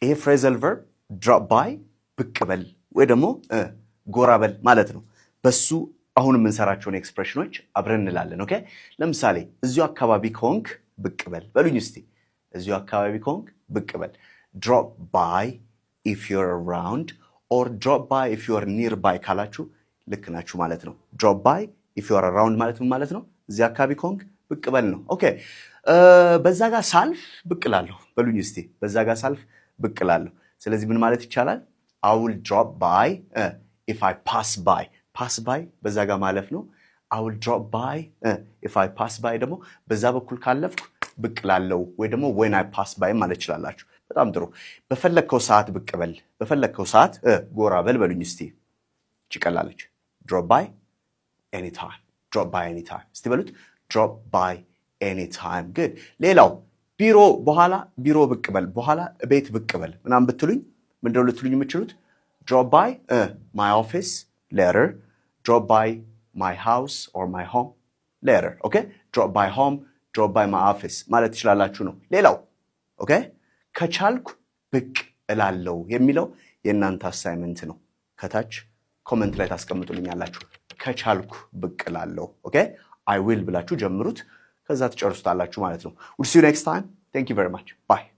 ይሄ phrasal verb drop by ብቅ በል ወይ ደግሞ ጎራ በል ማለት ነው። በሱ አሁን የምንሰራቸውን expression ኦች አብረን እንላለን። Okay፣ ለምሳሌ እዚሁ አካባቢ ከሆንክ ብቅ በል በሉኝ እስቲ። እዚሁ አካባቢ ከሆንክ ብቅ በል። Drop by if you're around or drop by if you're nearby ካላችሁ ልክ ናችሁ ማለት ነው። Drop by if you're around ማለት ምን ማለት ነው? እዚህ አካባቢ ከሆንክ ብቅ በል ነው። Okay፣ በዛ ጋር ሳልፍ ብቅ እላለሁ በሉኝ እስቲ። በዛ ጋር ሳልፍ ብቅ እላለሁ። ስለዚህ ምን ማለት ይቻላል? I will drop by if I pass by። Pass by በዛ ጋር ማለፍ ነው። I will drop by if I pass by ደግሞ በዛ በኩል ካለፍኩ ብቅ እላለሁ ወይ ደግሞ when I pass by ማለት ይችላላችሁ። በጣም ጥሩ። በፈለግከው ሰዓት ብቅ በል፣ በፈለግከው ሰዓት ጎራ በል በሉኝ እስቲ። ይቀላለች። Drop by anytime፣ drop by anytime። እስቲ በሉት፣ drop by anytime። Good። ሌላው ቢሮ፣ በኋላ ቢሮ ብቅ በል፣ በኋላ ቤት ብቅ በል ምናምን ብትሉኝ ምንድነው ልትሉኝ የምችሉት? Drop by my office later፣ drop by my house or my home later። Okay፣ drop by home፣ drop by my office ማለት ትችላላችሁ ነው። ሌላው okay፣ ከቻልኩ ብቅ እላለው የሚለው የእናንተ assignment ነው። ከታች comment ላይ ታስቀምጡልኛላችሁ። ከቻልኩ ብቅ እላለው። Okay፣ I will ብላችሁ ጀምሩት፣ ከዛ ትጨርሱታላችሁ ማለት ነው። We'll see you next time። Thank you very much, bye።